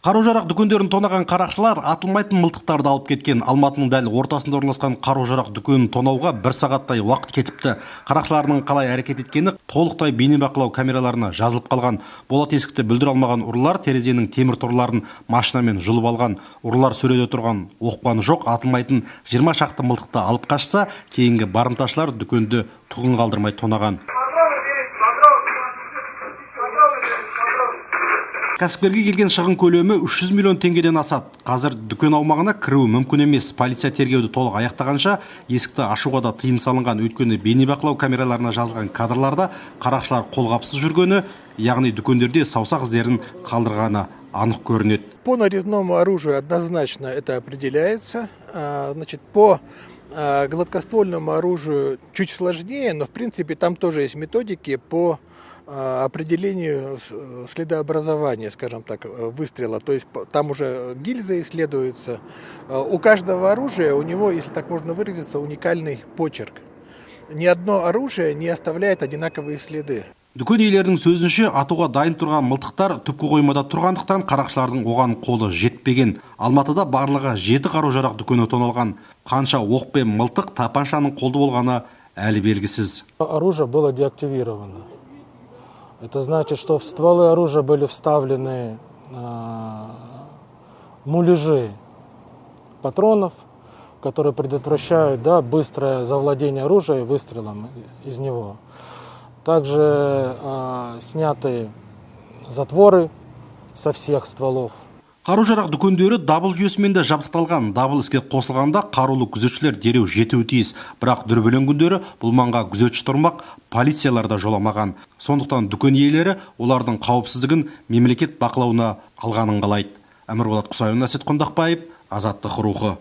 Қару-жарақ дүкендерін тонаған қарақшылар атылмайтын мылтықтарды алып кеткен. Алматының дәл ортасында орналасқан қару-жарақ дүкенін тонауға бір сағаттай уақыт кетіпті. Қарақшылардың қалай әрекет еткені толықтай бейнебақылау камераларына жазылып қалған. Болат есікті бүлдіре алмаған ұрылар терезенің темір торларын машинамен жұлып алған. Ұрылар сөреде тұрған оқпаны жоқ, атылмайтын 20 шақты мылтықты алып қашса, кейінгі барымташылар дүкенді түгін қалдырмай тонаған. Кәсіпкерге келген шығын көлемі 300 миллион теңгеден асады. Қазір дүкен аумағына кіру мүмкін емес. Полиция тергеуді толық аяқтағанша есікті ашуға да тыйым салынған. Өйткені бейнебақылау камераларына жазылған кадрларда қарақшылар қолғапсыз жүргені, яғни дүкендерде саусақ іздерін қалдырғаны анық көрінеді. По нарезному оружию однозначно это определяется. Значит, по гладкоствольному оружию чуть сложнее, но в принципе там тоже есть методики по определению следообразования, скажем так, выстрела. То есть там уже гильзы исследуются. У каждого оружия, у него, если так можно выразиться, уникальный почерк. Ни одно оружие не оставляет одинаковые следы. Дүкен иелерінің сөзінше, атуға дайын тұрған мылтықтар түпкі қоймада тұрғандықтан қарақшылардың оған қолы жетпеген. Алматыда барлығы 7 қару-жарақ дүкені тоналған. Қанша оқ пен мылтық тапаншаның қолды болғаны әлі белгісіз. Оружие было деактивировано. Это значит, что в стволы оружия были вставлены муляжи патронов, которые предотвращают, да, быстрое завладение оружия и выстрелом из него. Также сняты затворы со всех стволов. Қару-жарақ дүкендері дабыл жүйесімен де жабдықталған. Дабыл іске қосылғанда қарулы күзетшілер дереу жетуі тиіс. Бірақ дүрбелең күндері бұл маңға күзетші тұрмақ полициялар да жоламаған. Сондықтан дүкен иелері олардың қауіпсіздігін мемлекет бақылауына алғанын қалайды. Әмірболат Құсайынов, Әсет Құндақбаев, Азаттық Рухы.